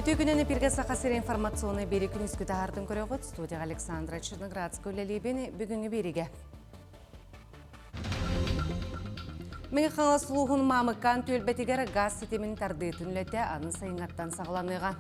Үтүө күнүн эпиргэ Саха сири информационный биэри күнүскү таһаартын көрөҕүт. Студияға Александра Черноградская үлэлиибин бүгүҥҥү биэригэ. Мэҥэ Хаҥалас улууһун Маамыкаан түөлбэтигэр газ ситимин тардыытын үлэтэ аны сайыҥҥаттан саҕаланыаҕа.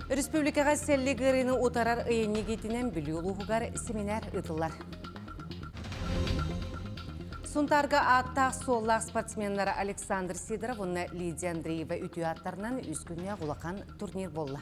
Өрөспүүбүлүкэҕэ сэллик ыарыыны утарар ыйынньык иитинэн Бүлүү улууһугар семинар ыытыллар. Сунтаарга ааттаах-суоллаах спортсменнара Александр Сидоров уонна Лидия Андреева үтүө ааттарынан үс күннээх улахан турнир буолла.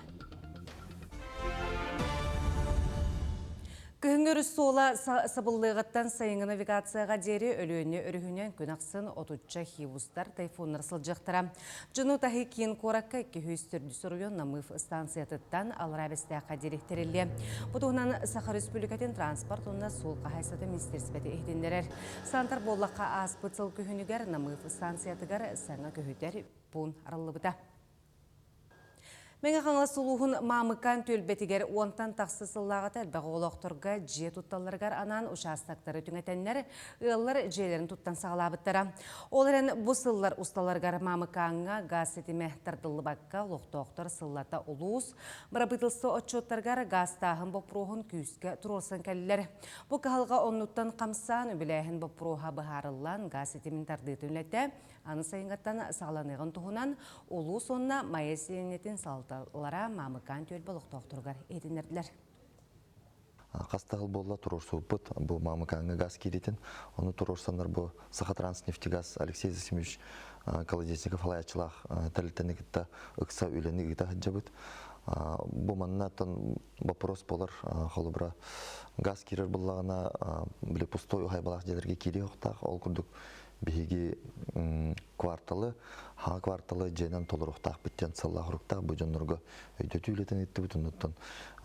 Кыһыҥҥы өрүс суола сабыллыаҕыттан сайыҥҥы навигацияҕа диэри Өлүөнэ өрүһүнэн күн ахсын отучча хивустар, тайфуннар сылдьыахтара. Дьону таһыы киин куоракка 204 оройуон Намыв станциятыттан Аллараа Бэстээххэ диэри тэриллиэ. Бу туһунан Саха Республикатын транспорт уонна суол хаһаайыстыбатын министиэристибэтэ иһитиннэрэр. Саантар буоллахха ааспыт сыл күһүнүгэр Намыв станциятыгар саҥа көһүтэр пуун арыллыбыта. Мэҥэ Хаҥалас улууһун Маамыкаан түөлбэтигэр уонтан тахса сыллааҕыта элбэх оҕолоохторго дьиэ тутталларыгар анаан учаастактары түҥэтэннэр, ыаллар дьиэлэрин туттан саҕалаабыттара. Ол эрэн бу сыллар усталарыгар Маамыкааҥҥа гаас ситимэ тардыллыбакка, олохтоохтор сыллата улуус, бырабыыталыстыба отчуоттарыгар гаастааһын боппуруоһун күүскэ туруорсан кэллилэр. Бу кыһалҕа оннуттан хамсаан, үбүлээһин боппуруоһа быһаарыллан, гаас ситимин тардыытын үлэтэ Аны сайыҥҥыттан саҕаланыаҕын туһунан улуус уонна Майа сэлиэнньэтин салалталара Маамыкаан түөлбэ олохтоохторугар иһитиннэрдилэр. Хас да сыл буолла туруорсубуппут бу Маамыкааҥҥа газ киириитин. Ону туруорсаннар бу Сахатранснефтегаз Алексей Засимович Колодезников салайааччылаах тэрилтэни кытта ыкса үлэни ыыта сылдьабыт. Бу манна вопрос буолар холобура газ киирэр буоллаҕына били пустой уһайбалаах дьиэлэргэ киириэх охтаах ол курдук биһиги кварталы, хаҥа кварталы дьиэнэн толоруохтаахпыт диэн сыллаах-соруктаах бу дьоннорго өйдөтүү үлэтин ыыттыбыт, оннуттан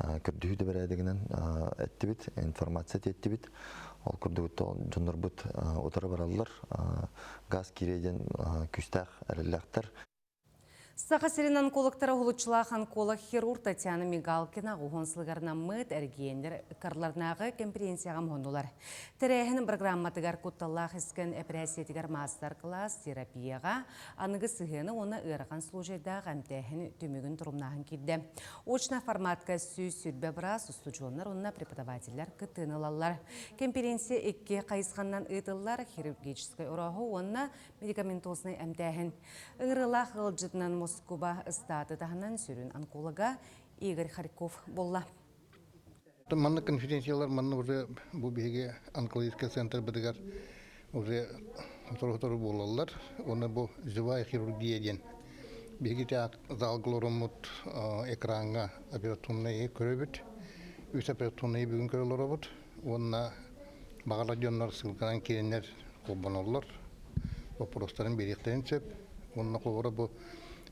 көрдөһүү да бэрээдэгинэн эттибит, информация тиэттибит. Ол курдук дьоннорбут утары бараллар, газ киириэ диэн күүстээх эрэллээхтэр. Саха сирин онкологтара уһулуччулаах онколог-хирург Татьяна Мигалкина уһун сылыгарнаммыт эргиэннэр карларнааҕы конференцияҕа муһуннулар. Тэрээһин программатыгар кутталлаах искэн эпэрээссийэтигэр маастар-кылаас, терапияҕа, аныгы сыһыаны уонна ыарахан случайдаах эмтээһин түмүгүн торумнааһын киирдэ. Очно форматка 120 быраас, устудьуоннар уонна преподавателлэр кыттыыны ылаллар. Конференция икки хайысханнан ыытыллар хирургическай орооһу уонна медикаментознай эмтээһин. Ыҥырыылаах ыалдьытынан Москуба ыстааты таһынан сүрүн онколога Игорь Харьков буолла. Манна конференциялар манна уже бу биһиги онкологическай центрбытыгар уже сотору-сотору буолаллар. Уонна бу живая хирургия диэн биһиги залга олороммут экраҥҥа операционнай көрөбүт. Үс операционнай бүгүн көрө олоробут. Уонна баҕарар дьоннор ссылканан киирэннэр холбоноллор, боппуруостарын биэриэхтэрин сөп. Уонна холобура бу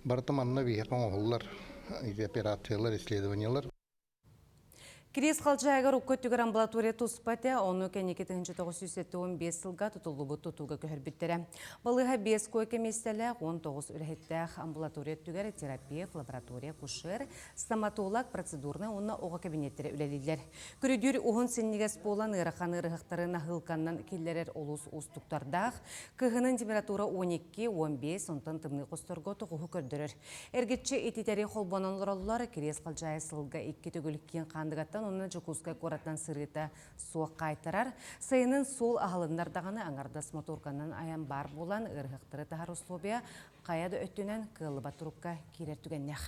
барыта манна биһиэхэ оҥоһуллар операциялар, исследованиелар. Кириэс Халдьаайыгар укка өттүгэр амбулатория туспа этэ, ону кэнники 1975 сылга тутуллубут тутууга көһөрбүттэрэ. Балыыһа биэс койка миэстэлээх, 19 үлэһиттээх амбулатория өттүгэр терапевт, лаборатория, кушер, стоматолог, процедурнай уонна оҕо кабинеттэрэ үлэлииллэр. Көрүдүөр уһун синньигэс буолан ыарахан ыарыһахтары наһыылканнан киллэрэр олус уустуктардаах. Кыһынын температура 12-15, онтон тымныы хосторго тоҕуһу көрдөрөр. Эргиччи ититэри холбонон олороллор. Кириэс Халдьаайы сылга икки төгүл киин Хаандыгаттан уонна Дьокуускай куораттан сырыыта суох хаайтарар. Сайынын суол аһылыннар даҕаны аҥардас моторканан айан баар буолан ыарыһахтары таһар условия хайа да өттүнэн кыаллыбат турукка киирэр түгэннээх.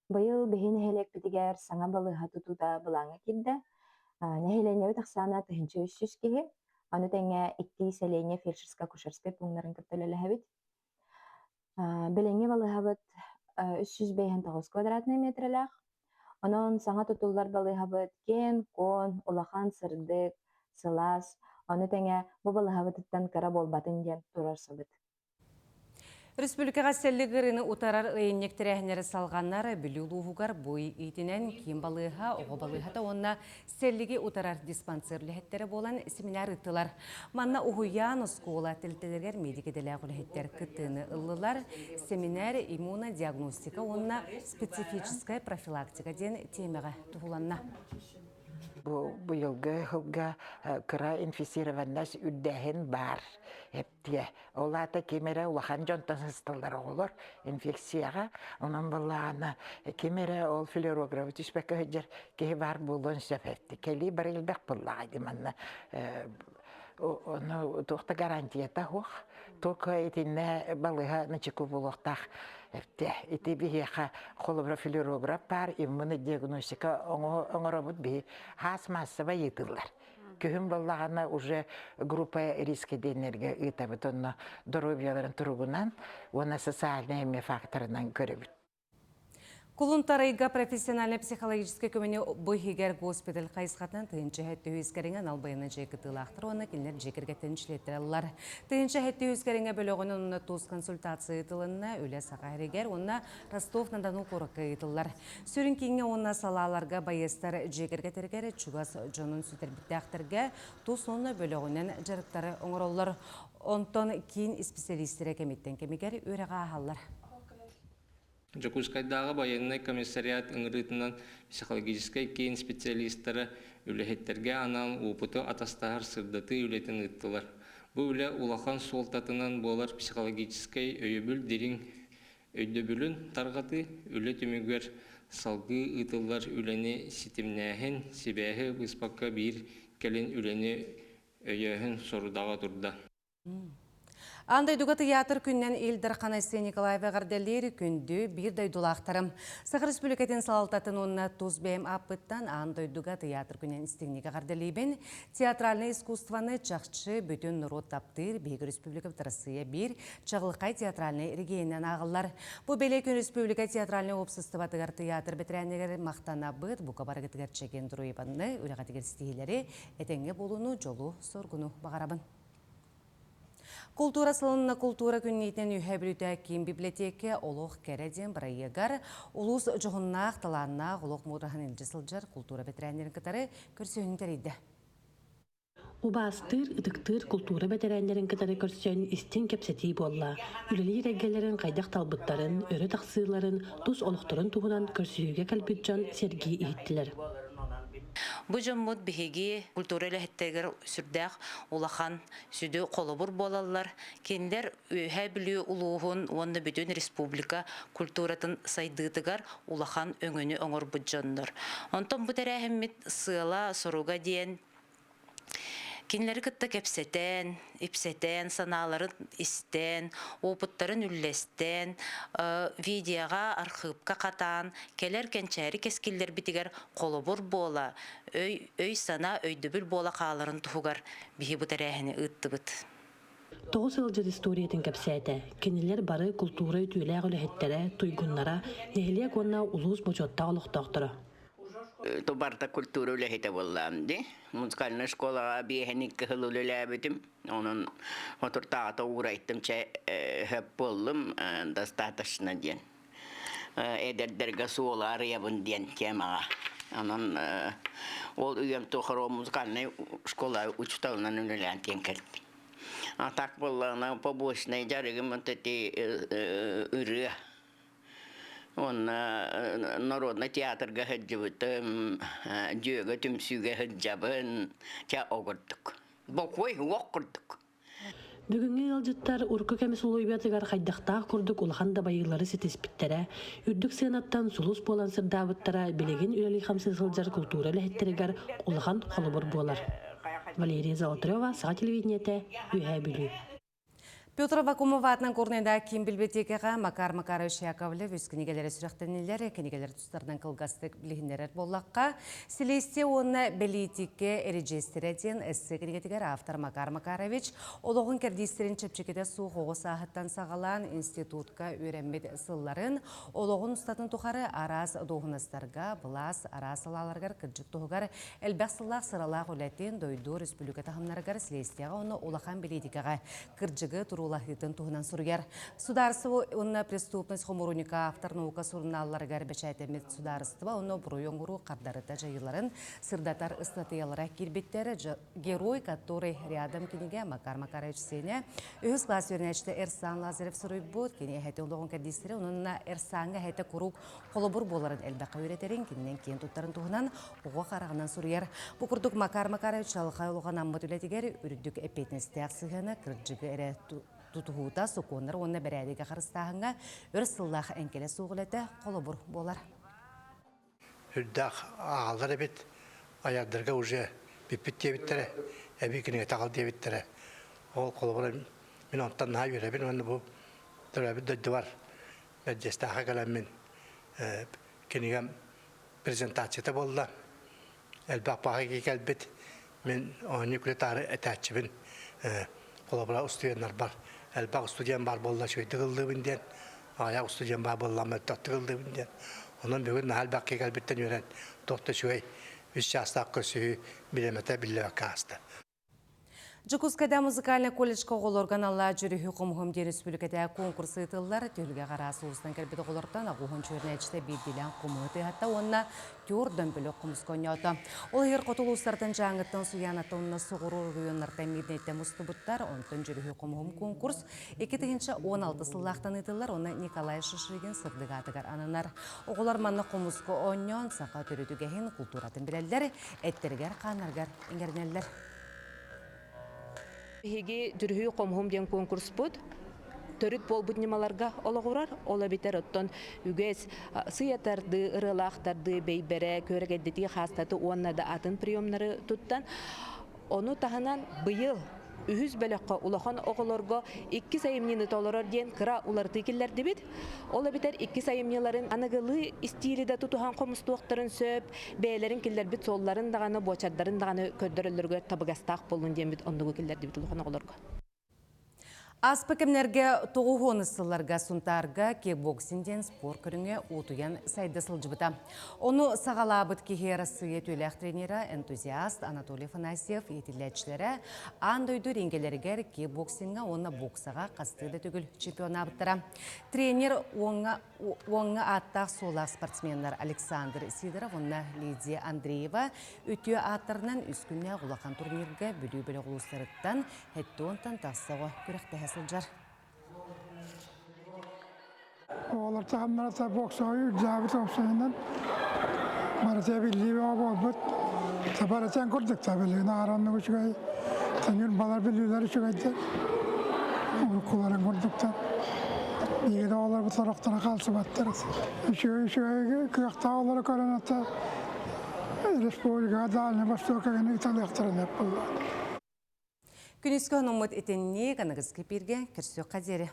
Быйыл биһи нэһилиэкпитигэр саҥа балыыһа тутуута былааҥҥа киирдэ. Нэһилиэнньэбит ахсаана 1300 киһи. Ону тэҥэ икки сэлиэнньэ фельдшерско-акушерскай пууннарын кытта үлэлэһэбит. Билиҥҥи балыыһабыт 359 квадратнай метрэлээх. Онон саҥа тутуллар балыыһабыт киэҥ-куоҥ, улахан, сырдык, сылаас. Ону тэҥэ бу балыыһабытыттан кыра буолбатын диэн туруорсабыт. Республикаҕа сэллик ыарыыны утарар ыйынньык тэрээһиннэри салҕанар Бүлүү улууһугар бу иитинэн киин балыыһа, оҕо балыыһата уонна сэллиги утарар диспансер үлэһиттэрэ буолан семинар ыыттылар. Манна уһуйаан, оскуола тэрилтэлэригэр медик идэлээх үлэһиттэр кыттыыны ыллылар. Семинар иммунодиагностика уонна специфическая профилактика диэн тиэмэҕэ туһуланна. Бу быйылгы сылга кыра инфицированность үрдээһин баар эптиэ. Ол аата ким эрэ улахан дьонтон сысталлар оҕолор инфекцияҕа. Онон буоллаҕына ким эрэ ол флюорографы түспэккэ сылдьар киһи баар буолуон сөп эпти. Кэлии бары элбэх буоллаҕа дии манна ону туох да гарантията суох. Только итиннэ балыыһа начеку буолуохтаах эптэ. Ити биһиэхэ холобура флюорограф баар, иммунодиагностика оҥоробут биһи хаас маассабай ыытыллар. Күһүн буоллаҕына уже группа риска диэннэргэ ыытабыт онно доруобуйаларын туругунан уонна социальнай эмиэ факторынан көрөбүт. Кулун-Тарайга профессиональнай психологическай көмөнү бу иһигэр госпиталь хайысхатынан 1073 кэриҥэ анал байыаннай дьиэ кытыылаахтар уонна кинилэр дьиэ кэргэттэрин чилиэттэрэ ыллар. 1073 кэриҥэ бөлөҕүн онно тус консультация ыытылынна, үлэ Саха сиригэр уонна Ростов-на-Дону куоракка ыытыллар. Сүрүн кииҥҥэ уонна салааларга байыастар дьиэ кэргэттэригэр чугас дьонун сүтэрбиттээхтэргэ тус уонна бөлөҕүнэн дьарыктары оҥороллор. Онтон киин исписэлиистэрэ кэмиттэн кэмигэр үөрэҕи ааһаллар. Дьокуускайдааҕы байыаннай комиссариат ыҥырыытынан психологическай киин специалистара үлэһиттэргэ анаан уопуту атастаһар сырдатыы үлэтин ыыттылар. Бу үлэ улахан суолтатынан буолар психологическай өйөбүл дириҥ өйдөбүлүн тарҕатыы, үлэ түмүгэр салгыы ыытыллар үлэни ситимнээһин, сибээһи быспакка биир кэлин үлэни өйөөһүн сорудаҕа турда. Аан дойдуга тыйаатыр күнүнэн Ил Дархан Айсен Николаев эҕэрдэлиир күндү биир дойдулаахтарым. Саха Республикатын салалтатын уонна тус бэйэм ааппыттан аан дойдуга тыйаатыр күнүн истиҥник эҕэрдэлиибин. Театральнай искусствоны чахчы бүтүн норуот таптыыр биһиги республикабыт Россия биир чаҕылхай театральнай регионынан ааҕыллар. Бу бэлиэ күн республика театральнай уопсастыбатыгар тыйаатыр бэтэрээннэригэр махтанабыт, бука барыгытыгар чэгиэн доруобуйаны, үлэҕитигэр ситиһиилэри, этэҥҥэ буолууну, дьолу-соргуну баҕарабын. Култуура сылынна култуура күнниитинэн Үөһээ Бүлүүтэ киин библиотека Олох кэрэ диэн бырайыагар улуус дьоһуннаах, талааннаах олох муудараһын илдьэ сылдьар култуура бэтэрээннэрин кытары көрсүһүүнү тэрийдэ. Убаастыыр, ытыктыыр култуура бэтэрээннэрин кытары көрсөн истиҥ кэпсэтии буолла. Үлэлиир эйгэлэрин хайдах талбыттарын, өрө тахсыыларын, тус олохторун туһунан көрсүһүүгэ кэлбит дьон сэргии иһиттилэр. Бу дьоммут биһиги культура үлэһиттэригэр сүрдээх улахан сүдү холобур буолаллар. Кинилэр Үөһээ Бүлүү улууһун уонна бүтүн республика культуратын сайдыытыгар улахан өҥөнү оҥорбут дьоннор. Онтон бу тэрээһиммит сыала-соруга диэн Кинилэри кытта кэпсэтэн, ипсэтэн, санааларын истэн, опыттарын үллэстэн, видеоҕа, архыыпка хатаан, кэлэр кэнчээри кэскиллэрбитигэр холобур буола, өй, өй-санаа, өйдөбүл буола хааларын туһугар биһи бу тэрээһини ыыттыбыт. Тоҕус ыалдьыт историятын кэпсээтэ. Кинилэр бары култуура үтүөлээх үлэһиттэрэ, туйгуннара, нэһилиэк уонна улуус бочуоттаах олохтоохторо. Тубарта культура үлэһитэ буоллаам дии. Музыкальнай школаҕа биэһин икки сыл үлэлээбитим. Онон отуртааҕыта уурайтым чэ хөп буоллум достаточно диэн. Эдэрдэргэ суолу арыйабын диэн темаҕа. Онон ол үйэм тухары музыкальнай школа учууталынан үлэлээн тиэн кэлтим. А так буоллаҕына побочнай дьарыгым вот эти ырыа Уонна народнай театрга сылдьыбытым, дьүөгэ түмсүүгэ сылдьабын, чэ огурдук. Бокуой уох курдук. Бүгүҥҥү ыалдьыттар урукку кэм усулуобуйатыгар хайдахтаах курдук улахан дабайыылары ситиспиттэрэ, үрдүк сыанаттан сулус буолан сырдаабыттара билигин үлэлии-хамсыы сылдьар култуура үлэһиттэригэр улахан холобур буолар. Валерия Золотарева, Саха телевидениетэ, Үөһээ Бүлүү. Петр Вакумов аатынан Горнайда киин библиотекаҕа Макар Макарович Яковлев үс кинигэлэри сүрэхтэннилэр. Кинигэлэр тустарынан кылгастык билиһиннэрэр буоллахха, Селестия уонна бэлиитикэ эридьиэстэрэ диэн эссе кинигэтигэр автор Макар Макарович олоҕун кэрдиистэрин чэпчэкитэ суох оҕо сааһыттан саҕалаан институтка үөрэммит сылларын, олоҕун устатын тухары араас дуоһунастарга, былаас араас салааларыгар кырдьык туһугар Элбэх сыллаах сыралаах үлэтин дойду республика таһымнарыгар следствиеҕэ уонна улахан бэлиитикэҕэ кырдьыгы туруулаһар. туруулаһыытын туһунан суруйар. Судаарыстыба уонна преступность хомуурунньука автор наука сурунаалларыгар бэчээттэммит судаарыстыба уонна буруй оҥоруу хардарыта дьайыыларын сырдатар ыстатыйалара киирбиттэр. Герой, который рядом кинигэ Макар Макарович Сеня үһүс класс үөрэнээччитэ Эрсан Лазарев суруйбут. Кини эһэтэ олоҕун кэрдиистэрэ, онон Эрсааҥҥа эһэтэ куруук холобур буоларын элбэххэ үөрэтэрин, кининэн киэн туттарын туһунан оҕо хараҕынан суруйар. Бу курдук Макар Макарович чалҕай олоҕун аммыт үлэтигэр үрдүк эппиэтинэстээх сыһыана кырдьыгы эрэ тутуһуута, сокуоннар уонна бэрээдэги харыстааһыҥҥа өр сыллаах эҥкилэ суох үлэтэ холобур буолар. Үрдээх ааҕаллар эбит, айардарга уже бүппүт диэбиттэрэ, эбии кинигэ таҕал диэбиттэрэ. Ол холобура мин онтон наһаа үөрэбин уонна бу төрөөбүт дойдубар Бэрдьиэстээххэ кэлэммин кинигэм презентацията буолла. Элбэх баҕа кэлбит. Мин оонньуу күлэ этээччибин. Холобура устудьуоннарбар элбэх устудьуон баар буолла үчүгэйдик ыллыыбын диэн, аҕыйах устудьуон баар буолла мөлтөхтүк ыллыыбын диэн. Онон бүгүн наһаа элбэх киһи кэлбиттэн үөрэн, туох да үчүгэй үс чаастаах көрсүһүү билэмэтэ биллибэккэ ааста. Дьокуускайда музыкальнай колледжка оҕолорго аналлаах дьүрүһүү хомуһум диэн республикатааҕы конкурс ыытыллар. Түһүлгэ араас улуустан кэлбит оҕолортон аҕуһун чүөрнээччитэ биирдиилээн хомуһу тыаһатта уонна түор дөмпөлөх хомуска оонньоото. Ол иһигэр хоту улуустартан Дьааҥыттан, Суйаанаттан уонна Соҕуруу оройуоннартан Мирнэйтэн мустубуттар. Онтон дьүрүһүү хомуһум конкурс 2016 сыллаахтан ыытыллар уонна Николай Шишигин сырдык аатыгар ананар. Оҕолор манна хомуска оонньоон саха төрүт үгэһин, култууратын билэллэр, эттэригэр-хааннарыгар иҥэринэллэр. Биһиги Дьүрүһүй хомуһум диэн конкурспут төрүт буолбут ньымаларга олоҕурар. Ол эбэтэр оттон үгэс сыйатардыы, ырыалаахтардыы, бэйбэрэ, күөрэгэйдэтии хаастаты уонна да атын приемнары туттан, ону таһынан быйыл үһүс бөлөххө улахан оҕолорго иккис айымньыны толорор диэн кыра уларытыы киллэрдибит. Ол эбэтэр иккис айымньыларын аныгылыы истиили да тутуһан хомустуохтарын сөп, бэйэлэрин киллэрбит суолларын даҕаны, буочардарын даҕаны көрдөрөллөрүгэр табыгастаах буоллун диэммит оннугу киллэрдибит улахан оҕолорго. Ааспыт кэмнэргэ тоҕуһуон сылларга Сунтаарга кикбоксинг диэн спорт көрүҥэ уутуйан сайда сылдьыбыта. Ону саҕалаабыт киһи Арассыыйа түүлээх тренера, энтузиаст Анатолий Афанасьев иитиллээччилэрэ аан дойду рингэлэригэр кикбоксиҥҥа уонна боксаҕа хастыы да төгүл чемпионаабыттара. Тренер уоҥҥа Уоҥҥа ааттаах-суоллаах спортсменнар Александр Сидоров уонна Лидия Андреева үтүө ааттарынан үс күннээх улахан турнирга Бүлүү бөлөх улуустарыттан хэттуонтан тахса оҕо күрэхтэһэ сылдьар. Оҕолор таһымнара боксаҕа үрдээбит уопсайынан барыта биллии бөҕө буолбут. Барытын курдук та билигин аараннык үчүгэй, төнүр балар билүүлэр үчүгэйдэр. Уруккуларын курдуктар. Биһиги да оҕолорбут сорохторо хаалсыбаттар. Үчүгэй үчүгэй кыахтаах оҕолору көрөн ата республикаҕа Дальний Востокка гына ыталыахтарын эп буолла. Күнүскү хонуммут итинник аныгыскы пииргэ көрсүөххэ диэри.